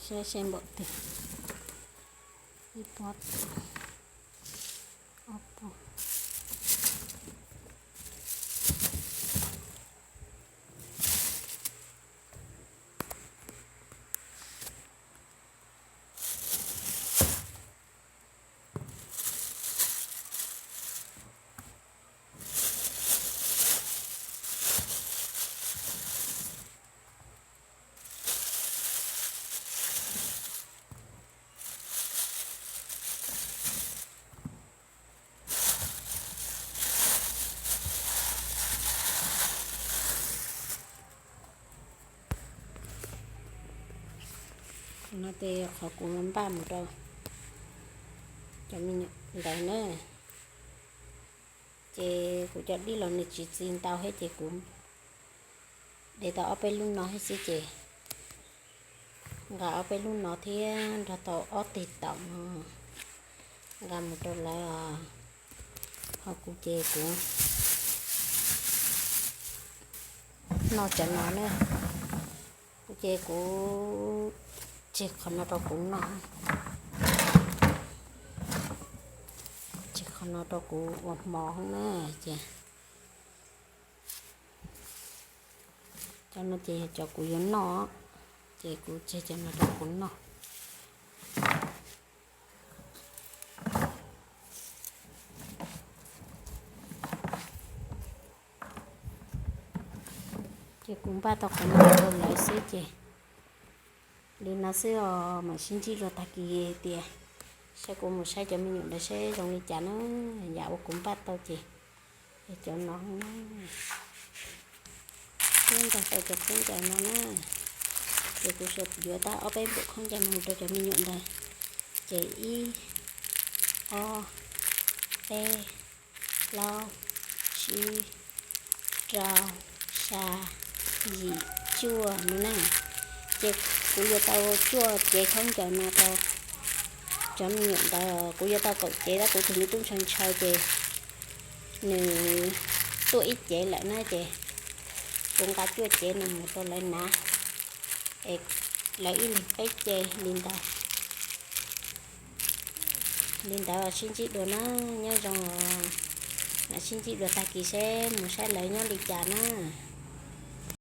Saib seb npaum twg. Ib pob, ob pob. No ces qhov kuv npaj mus rau cov me nyuam ntawd na. Ces kuv cov dib los nws tsis txi ntau thiab ces kuv de tau ob peb lub no thiab xwb ces nqa ob peb lub no thiab nrog tau ob teg taum no nqa mus rau lawv. Ho kuv ces kuv noj cov no na, kuv ces kuv tseg qhov no rau kuv noj, tseg qhov no rau kuv ua hmo na. Ces cov no ces yog cov kuv yuav noj, ces kuv tseg cov no rau kuv noj. Ces kuv npaj tau qhov no rau lawv xwb ces li no xwb os, mam sib ntsib dua tag kis tias saib kuv mus saib cov me nyuam ntawd seb zoo li cas na. Yam uas kuv npaj tau ces cov no thiab nrog tau cov khaub ncaws no na. Ces kuv yuav tau ob peb npaum khaub ncaws no mus rau cov me nyuam ntawd. Ces ib, ob, peb, plaub, tsib, rau, xya, yim, cuaj no na. Ces kuv yuav tau cuaj cev khaub ncaws no rau cov me nyuam ntawd. Kuv yuav tau kaum cev tab kuv tus me tub ntshaw ntshaw ces nws tuaj ib cev lawm na ces kuv nqa cuaj cev no mus rau lawv hnav es lawv ib leeg peb cev li ntawd. Li ntawd sib ntsib dua na, nyob zoo. Mam sib ntsib dua tag kis seb mus saib lawv nyob li cas na.